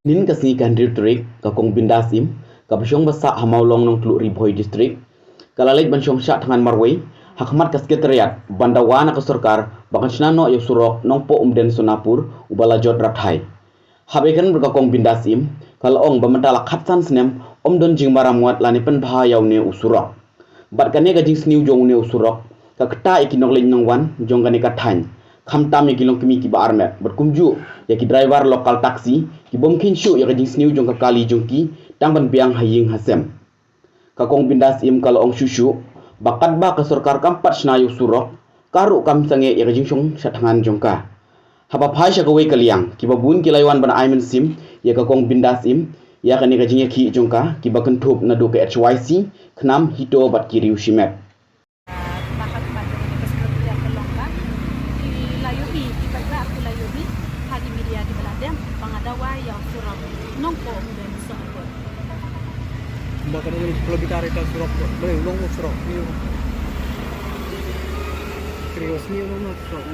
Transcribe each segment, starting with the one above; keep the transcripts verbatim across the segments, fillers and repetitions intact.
Nin ka sngi ka hynriew tarik, ka Kong Bindas Im, ka ba shong ba sah ha Mawlong Nongtluh Ri Bhoi District, ka la leit ban shong shah thngan marwei ha khmat ka Secretariat ban dawa na ka sorkar ba kan shna noh ïa u surok Nongpoh Umden Sonapur uba la jot rathai. Haba ïakren bad ka Kong Bindas Im, ka la ong ba mynta la khatsan snem ym don jingmaramot lane pynbha ïa une u surok. Bad kane ka jingsniew jong une u surok ka ktah ïa ki nongleit nongwan jong kane ka thaiñ, khamtam ïa ki longkmie kiba armet bad kumjuh ïa ki driver local taxi ki bym kheiñ shuh ïa ka jingsniew jong ka kali jong ki tang ban biang ha ïing ha sem. Ka Kong Bindas Im ka la ong shuh shuh ba katba ka sorkar kam pat shna ïa u surok, ka ruh kam sangeh ïa ka jingshong shah thngan jong ka. Haba phai sha kawei ka liang, kiba bun ki la ïa wan ban ai mynsiem ïa ka Kong Bindas Im ïa kane ka jingïakhih jong ka, kiba kynthup naduh ka H Y C, KHNAM, HITO bad ki riew shimet. Ba ha khmat jong ka Secretariat ka long ba ki la ïohi, ki paidbah ki la ïohi ha ki media kiba la dem ba nga dawa ïa u surok Nongpoh Umden Sonapur. Ba ka dei kilometer ka surok, ba long surok. Kri sni long surok.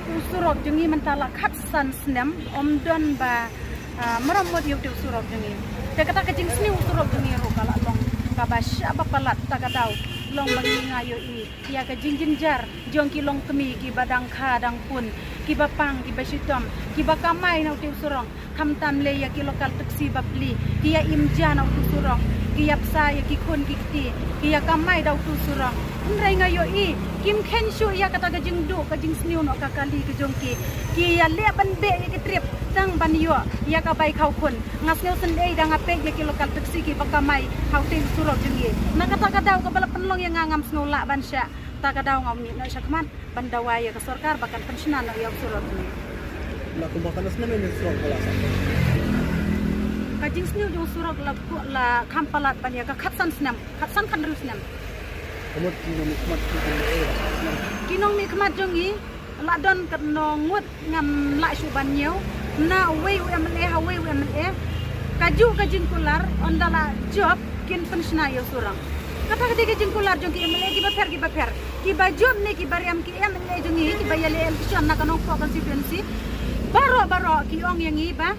U surok jong ngi mynta la khatsan snem ym don ba, ah, maramot ïa u te u surok jong ngi. Te kata ka jingsniew u surok jong ngi ruh ka la long kaba shah ba palat, ta ka daw long ba ngi nga ïohi ïa ka jingjynjar jong ki longkmie kiba dang kha dang pun, kiba pang kiba shitom, kiba kamai na u te u surok. Khamtam lei ïa ki local taxi bapli, ki ïa im ja na utu u surok, ki ïa bsa ïa ki khun ki kti, ki ïa kamai da utu u surok. Hynrei nga ïohi kim kheiñ shuh ïa kata ka jingduh ka jingsniew noh ka kali ka jong ki. Ki ïa leh ban beh ïa ki trip tang ban ïoh ïa ka bai khaw khun. Nga sngew sngewsih da nga peit ïa ki local taxi kiba kamai ha utu u surok jong ngi. Na kata ka daw kaba la pynlong ïa nga ngam sngew lah ban shah. Ta ka daw nga mih noh sha khmat ban dawa ïa ka sorkar ba kan pynshna noh ïa u surok jong ngi. La kumba katno snem ïa u surok ba la sah? Ka jingsniew jong u surok la ku-, la kham palat ban ïa ka khatsan snem, khatsan khathynriew snem. Ka mut ki nongmihkhmat ki nongmihkhmat. Ki nongmihkhmat jong ngi la don katno ngut ngam lah shuh ban ñiew. Na uwei u M L A ha uwei u M L A, kajuh ka jingkular, ynda la jop kin pynshna ïa u surok. Kata ka dei ka jingkular jong ki M L A kiba pher kiba pher. Kiba jop ne kiba riam ki M L A jong ngi kiba ïaleh election na ka Nongpoh constituency, baroh baroh ki ong ïa ngi ba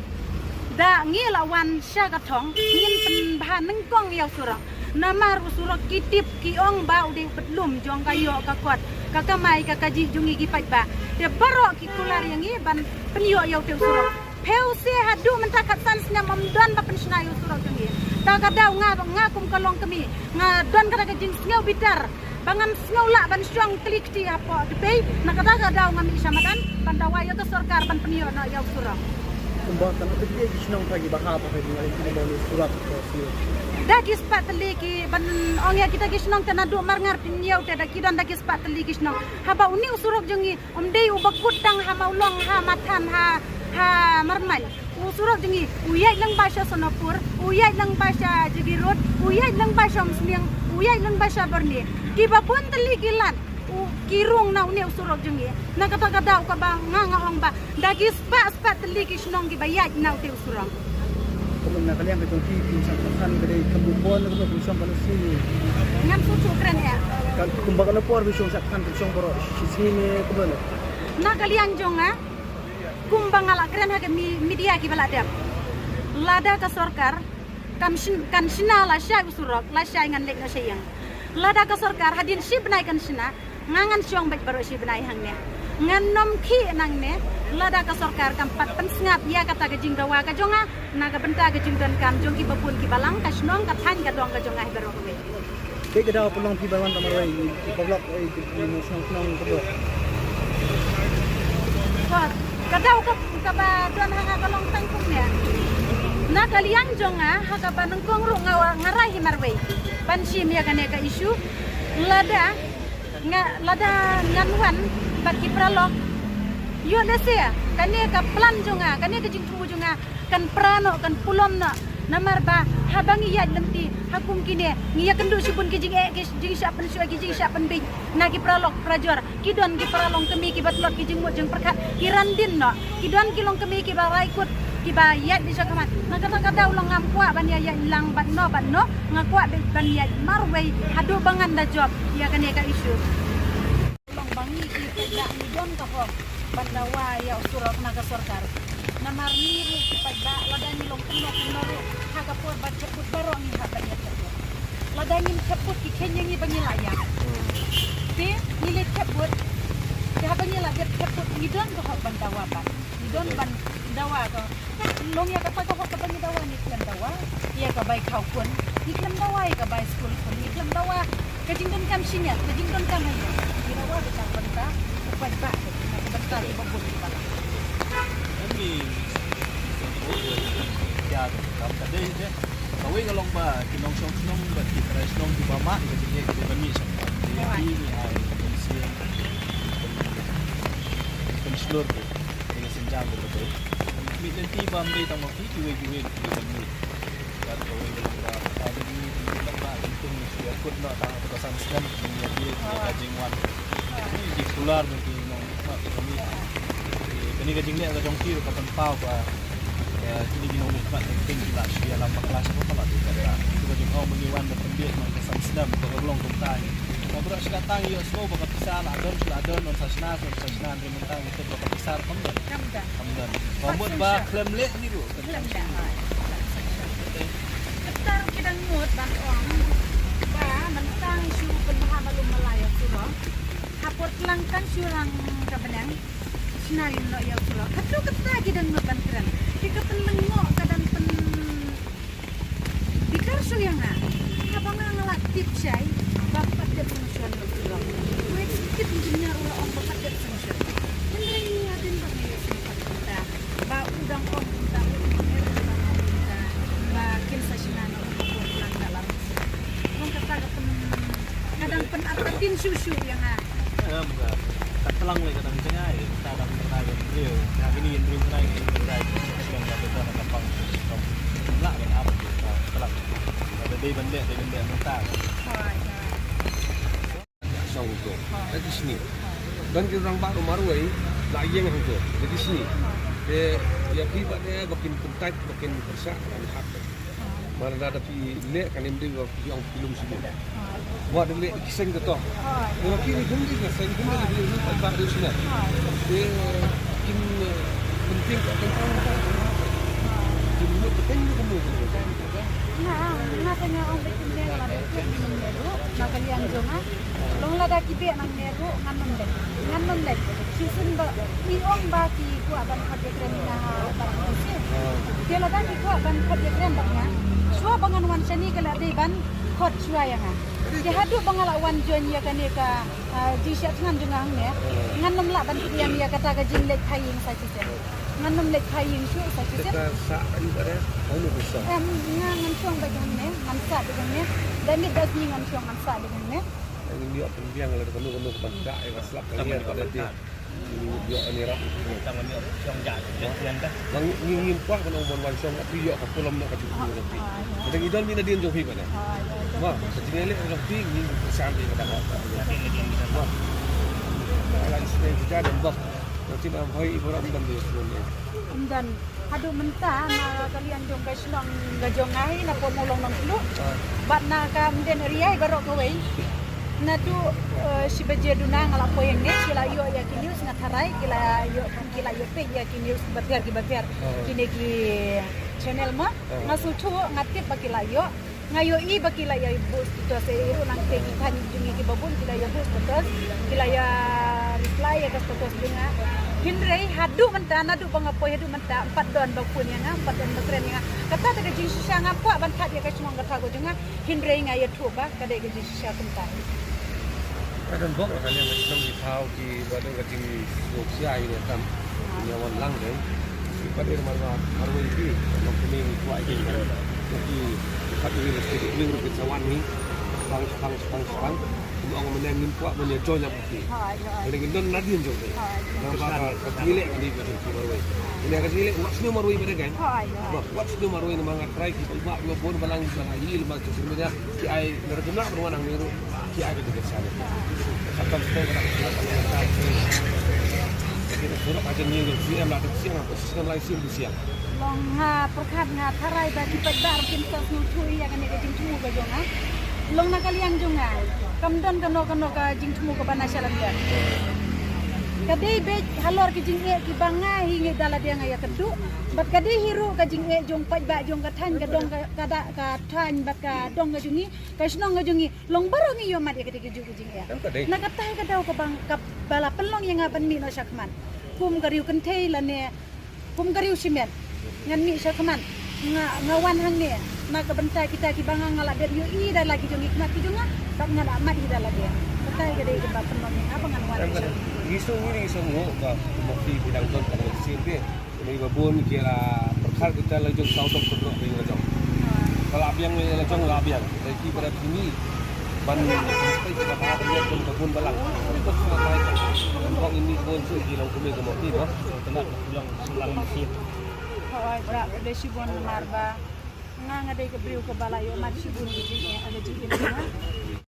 da ngi la wan sha ka thong ngin pynbha nyngkong ïa u surok. Namar u surok ki tip ki ong ba u dei u petlum jong ka ïoh ka kot, ka kamai ka kajih jong ngi ki paidbah. Te baroh ki kular ïa ngi ban pynïoh ïa u te u surok. Phew se haduh mynta khatsan snem ym don ba pynshna ïa u surok jong ngi. Ta ka daw nga, nga kum ka longkmie nga don kata ka jingsngew bitar ba ngam sngew lah ban shong kli kti hapoh Dubai. Na kata ka daw nga mih sha madan ban dawa ïa ka sorkar ban pynïoh noh ïa u surok. Kumba katno tylli ki shnong pha kiba hap ha ki ngai ki ba u surok. Da ki spah tylli ki ban ong ïa kita ki shnong te naduh Marngar Pynïaw te da ki don da ki spah tylli ki shnong. Haba une u surok jong ngi ym dei uba kut tang ha Mawlong, ha Mathan, ha, ha Marmain. U surok jong ngi u ïaid lyngba sha Sonapur, u ïaid lyngba sha J B Road, u ïaid lyngba sha Umsning, u ïaid lyngba sha Byrni. Kiba bun tylli ki lad u, ki rung na une u surok jong ngi. Na kata ka daw kaba nga, nga ong ba da ki spah spah tylli ki shnong kiba ïaid na ute u surok. Kumno na ka liang ka jong phi, phi shong shad khan ka dei ka bun bun ka bun shong ka sngi? Ngam sngewthuh kren ïa. Kan kumba ka por phi shong shad khan phi shong baroh shi sngi ne kumno? Na ka liang jong nga, kumba nga la kren ha ka mi-, media kiba la dep, lada ka sorkar kam shin-, kan shna lashai u surok, lashai ngan leit noh sha ïing. Lada ka sorkar hadien shi bnai kan shna, nga ngan shong beit baroh shi bnai hangne. Ngan nym khih nangne lada ka sorkar kam pat pynsngap ïa kata ka jingdawa ka jong nga na ka bynta ka jingdonkam jong kiba bun kiba lang, ka shnong, ka thaiñ, ka dong ka jong nga hi baroh kawei. Te ka daw pynlong phi ba wan ta marwei, ki paralok, eh, ki, ki shnong shnong ka dong. Ka daw ka, kaba don ha nga ka long tang kumne. Na ka liang jong nga ha kaba nyngkong ruh nga wa, nga rai hi marwei ban shim ïa kane ka issue. Lada nga, lada ngan wan bad ki paralok, ïoh lehse kane ka plan jong nga, kane ka jingthmu jong nga kan pra noh, kan pulom noh. Namar ba haba ngi ïaid lynti ha kum kine, ngi ïakynduh shibun ki jingeh, ki jingshah pynshoh, ki jingshah pynbiej na ki paralok parajor. Ki don ki paralok kmie kiba tlot ki jingmut jingpyrkhat, ki randin noh. Ki don ki longkmie kiba rai kut, kiba ïaid beit sha khmat. Na kata ka daw long ngam kwah ban ïa ïaid lang bad no bad no, nga kwah beit ban ïaid marwei haduh ba ngan da jop ïa kane ka issue. Long ba ngi ki paidbah ngi don ka hok ban dawa ïa u surok na ka sorkar. Namar ngi ruh ki paidbah, lada ngi long kumno kumno ruh, ha ka por ba thep vote baroh ngi hap ban ïa thep vote. Lada ngim thep vote ki kheiñ ïa ngi ba ngi la ïap. Te ngi leit thep vote, te haba ngi la dep thep vote ngi don ka hok ban dawa pat. Ngi don ban dawa ka. Long ïa kata ka hok kaba ngi dawa, ngi khlem dawa ïa ka bai khaw khun. Ngi khlem dawa ïa ka bai skul khun. Ngi khlem dawa ka jingdonkam shyngiat, ka jingdonkam haïing. Ngi dawa ka tang bynta u paidbah, ka bynta kiba bun kiba lah. Em, ngi ïa ka kam ka dei te. Kawei ka long ba ki nongshong shnong bad ki trai shnong kiba mad ïa ka jingeh ka dei ban mih sha ka kam. Te ïa ki ngi ai pynsiang, pynshlur ki. Ïa ka sienjam ka dei. Mih lynti bym dei tang ma phi, kiwei kiwei ki dei ban mih. Bad kawei ka long ba ka dei ban mih, ban mih, ban mih, ban mih, ban mih, ban mih, ban mih, ban mih, ban mih, ban mih, ban mih, ban mih, ban mih, ban mih, ban mih, ban mih. Kane ka jingleh ka jong ki ruh ka pynpaw ba, eh, kine ki nongmihkhmat ki la shu ïalam bakla sha ka palat ka palat. Kane ka jingong ba ngi wan da pynbiej man ka san snem ka long kumta. Ka baroh shi katta ngi ïohsngew ba ka pisa la don, la don, non sa shna, non sa shna, hynrei mynta ngi tip ba ka pisa ruh kam don. Kam don. Kam don. Ka mut ba khlem leh ni ruh. Khlem leh, ha. Kata ruh ki dang mut ban ong ba mynta ngi shu pynbha malu malai ïa u surok. Ha por tlang tang shu rang ka bneng. Shna ïa u surok. Hato kata ki dang mut ban kren. Ki ka pynlyngngoh ka dang pyn Bikar shu ïa nga. Haba nga nga la tip shai ba pat dep pynshong ïa u surok. Wei tip engineer u la ong ba pat dep pynshong. Hynrei nga dang ba nga ïa sngewthuh kumta. Ba u dang ong kumta, u dang ong kumta. Ba kin sa shna na u ka por lang da la. Long kata ka pyn, ka dang pynap ka tin shu shu ïa nga. Em, ka, ka tlang lei ka dang jngai, ka dang jngai ka briew. Ka kini ïa briew jngai, ka jngai, ka jngai, ka jngai, ka pang, ka pang. Lah ban ap, ka tlang. Ka dei ban leh, dei ban leh mynta. Hoi, hoi. Song to. Hoi. Lagi sini. Don ki rangbah ruh marwei, la ïeng hangto. Lagi sini. Te, ïa phi pat de, ba kin pyntait, ba kin pyrshah, ba kin hap. Mar da da phi leh kan im dei ba phi ong phi lum sini. Ba da leh ki seng ka to. Ba phi ni hum dei ka seng hum dei ni hum ba dei sini. Te kin, eh, penting ka tentang ka. Kin mut ka teng ka mut. Na, na ka nga ong dei kin leh la dei kin leh ruh, na ka liang jong nga. Long lada ki beh nangne ruh ngan nym leit. Ngan nym leit. Shisien ba i ong ba ki kwah ban khot ïa kren na ha ba ki sien. Te lada ki kwah ban khot ïa kren bad nga. Shuwa ba ngan wan shane ka la dei ban khot shuwa ïa nga. Te haduh ba nga la wan join ïa kane ka, ah, jingshah thngan jong nga hangne. Ngan nym lah ban pdiang ïa kata ka jingleit ha ïing sa shisien. Ngan nym leit ha ïing shuh sa shisien. Kata sa ayu bare. Anu bisa. Em, nga ngan shong ba jong ne, ngan sah ba jong ne. Da miet da sngi ngan shong ngan sah ba jong ne. Ngi ïoh pynbiang lada kano kano ka ban kah ïa ka slap ka ïa ka lade. Ngi ïoh ani rap. Tang ngi ïoh shong ja, ja, ja, ja. Bang ngi ngim kwah ban ong ban wan shong, phi ïoh ka pulom na ka jingkyrkhu ka phi. Lada ngi don mi nadien jong phi bana. Ma, ka jingïaleh jong phi ngi pyrshang ïa ka dang. Ma. Ka la isnei ka ja dan bok. Nanti ba hoi ibu ram dan dia semua ni. Ym don. Haduh mynta na ka liang jong ka shnong ka jong nga hi na Pamulong Nongtluh. Bad na ka Mden area hi baroh kawei. Naduh, eh, shi baje duna nga la poi hangne, ki la ïoh ïa ki news, nga tharai ki la ïoh, ki la ïoh peit ïa ki news kiba pher kiba pher. Kine ki channel mo. Nga sngewthuh, nga tip ba ki la ïoh. Nga ïohi ba ki la ïa buh status, eh, ruh nangta ki kha jong ngi kiba bun ki la ïa buh status, ki la ïa reply ïa ka status jong nga. Hynrei haduh mynta, naduh ba nga poi haduh mynta, ym pat don ba phone ïa nga, ym pat don ba kren ïa nga. Kata ka dei ka jingshisha, nga kwah ban thad ïa ka shnong kata ka jong nga. Hynrei nga ïathuh ba ka dei ka jingshisha kumta. Ka don bok la ka liang ka shnong ki thaw kiba don ka jingsngewsih ïa ka kam. Ïa wan lang dei. Ki pat dei mar ba, mar wei ki, mar kane ngi kwah ki. Ki pat dei ki, ki ring ruh ki sa wan hi. Spang, spang, spang, spang. Kum ong mynne ngim kwah ban ïa join ïa ki. Hooid, hooid. Kane ngi don nadien jong ki. Hooid. Nang ba ka, ka jingïaleh ka dei ka jong ki mar wei. Kane ka jingïaleh wat sniew mar wei ba dei kan. Hooid, hooid. Ba, wat sniew mar wei namar nga try ki ba bun ba lang ba la ïohi lem bad social media. Ki ai na ka jumlah ban wan hangne ruh. Ki ai ka jingïaseng. Khamtam sdang ka dang sdang ka dang sdang. Ki surok ka jingïaseng ki em la ka jingïaseng, ka system lai sim jingïaseng. Long ha pyrkhat nga tharai ba ki paidbah ruh kin sa sngewthuh ïa kane ka jingthmu ka jong nga. Long na ka liang jong nga. Kam don kano kano ka jingthmu kaba na shalynter. Ka dei beit halor ki jingeh kiba nga hi ngi da lade nga ïa kynduh. Bad ka dei hi ruh ka jingeh jong paidbah jong ka thaiñ ka dong ka, ka da ka thaiñ bad ka dong ka jong ngi, ka shnong ka jong ngi. Long baroh ngi ïoh mad ïa ka dei ka juh ka jingeh. Em ka dei. Na ka tai ka daw kaba nga kaba la pynlong ïa nga ban mih noh shakhmat. Kum ka riew kynthei lane kum ka riew shimet. Ngan mih shakhmat. Nga, nga wan hangne na ka bynta kita kiba nga, nga la dep ïohi da la ki jong ki khmat ki jong nga. Bad nga la mad hi da lade. Ka tai ka dei kaba pynlong ïa nga ba ngan wan. Em ka dei. Ngi sngew ngi sngew ba mukti bidang don ka dei sien de. Ini ba bun ki la pyrkhat kita la jong saw dok pyrkhat ding la jong. Ka la biang la jong la biang. Dei ki ba dap kini ban mesti kita ba biang jong ka bun balang. Ini ba sma mai ka. Bang ini bun su ki long kumi ka mukti ba. Tengah long sulang masjid. Hoi bra, dei shibun namar ba nga, nga dei ka briew kaba la ïoh mad shibun ki jingeh, ka jingeh.